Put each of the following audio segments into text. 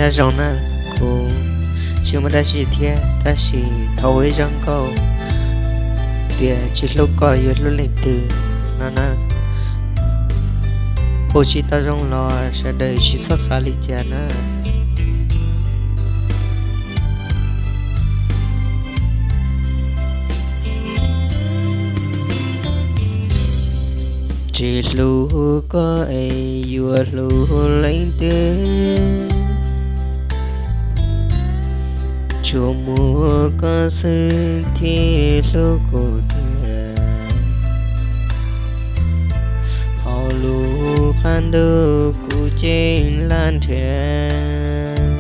Nyob zoo na, kuv tsis muaj dab tsi thiab, tab sis thov ua ib zaj nkauj tias tsis hlub koj yuav hlub leej twg no na. Ua tsis tau zoo los sawv daws tsis txhob xav li cas na. Tsis hlub koj es yuav hlub leej twg, tsuas muaj koj xwb thiaj hlub kuv tiag. Hauv lub qab ntuj kuv ceeb laj nrhiav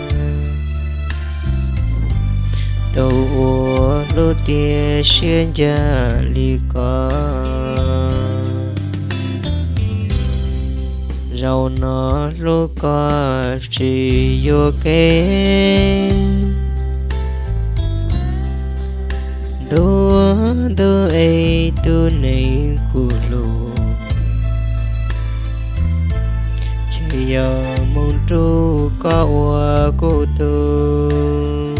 tus uas hlub tiag siab ncaj li koj. Zaum no hlub koj tsis yuam kev, ntuj ntuj es tus neeg kuv hlub, ces yog mus rau koj ua kuv tug.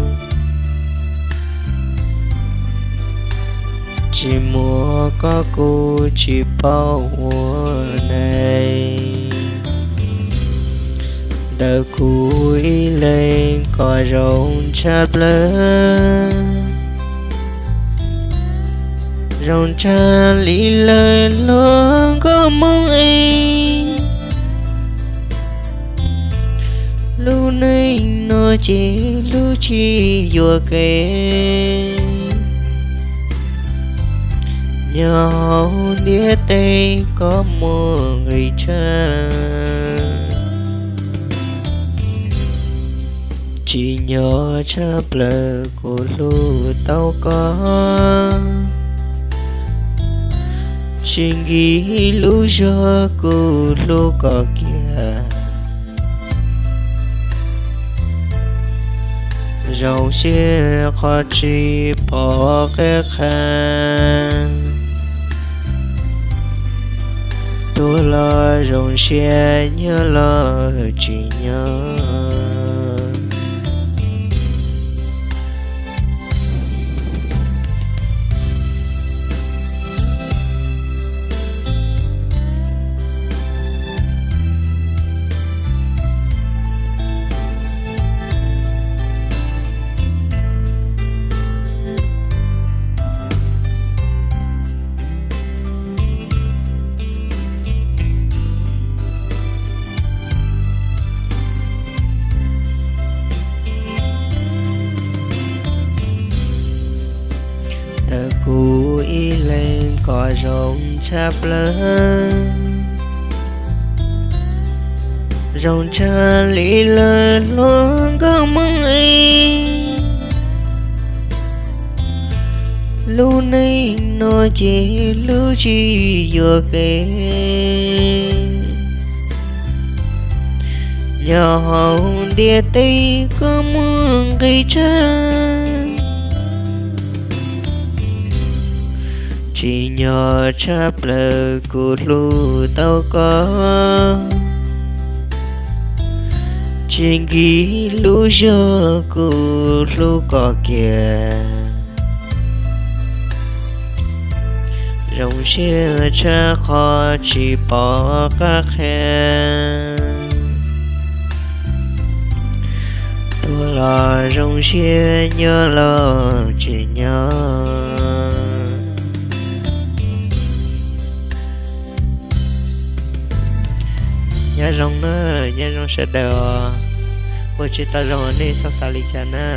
Tsis muaj koj kuv tsis paub ua neej, ntawm kuv ib leeg koj zoo tshaj plaws. Zoo tshaj li lawv hluas nkauj Hmoob es, lub neej no ces hlub tsis yuam kev. Nyob hauv ntiaj teb koj muaj nqis tshaj, tsim nyog tshaj plaws kuv hlub tau koj, tsis nkig lub zog kuv hlub koj kiag. Zoo siab qhov tsis pom qab qha, tuag los zoo siab nyob los tsis nyob. Ntawm kuv ib leeg koj zoo tshaj plaws, zoo tshaj li lawv hluas nkauj Hmoob es. Lub neej no ces hlub tsis yuam kev, nyob hauv ntiaj teb koj muaj nqis tshaj, tsim nyog tshaj plaws kuv hlub tau koj, tsis nkig lub zog kuv hlub koj kiag. Zoo siab tshaj qhov tsis pom qab qha, tuag los zoo siab nyob los tsis nyob. Nyob zoo na, nyob zoo sawv daws os. Ua tsis tau zoo nej txhob xav li cas na.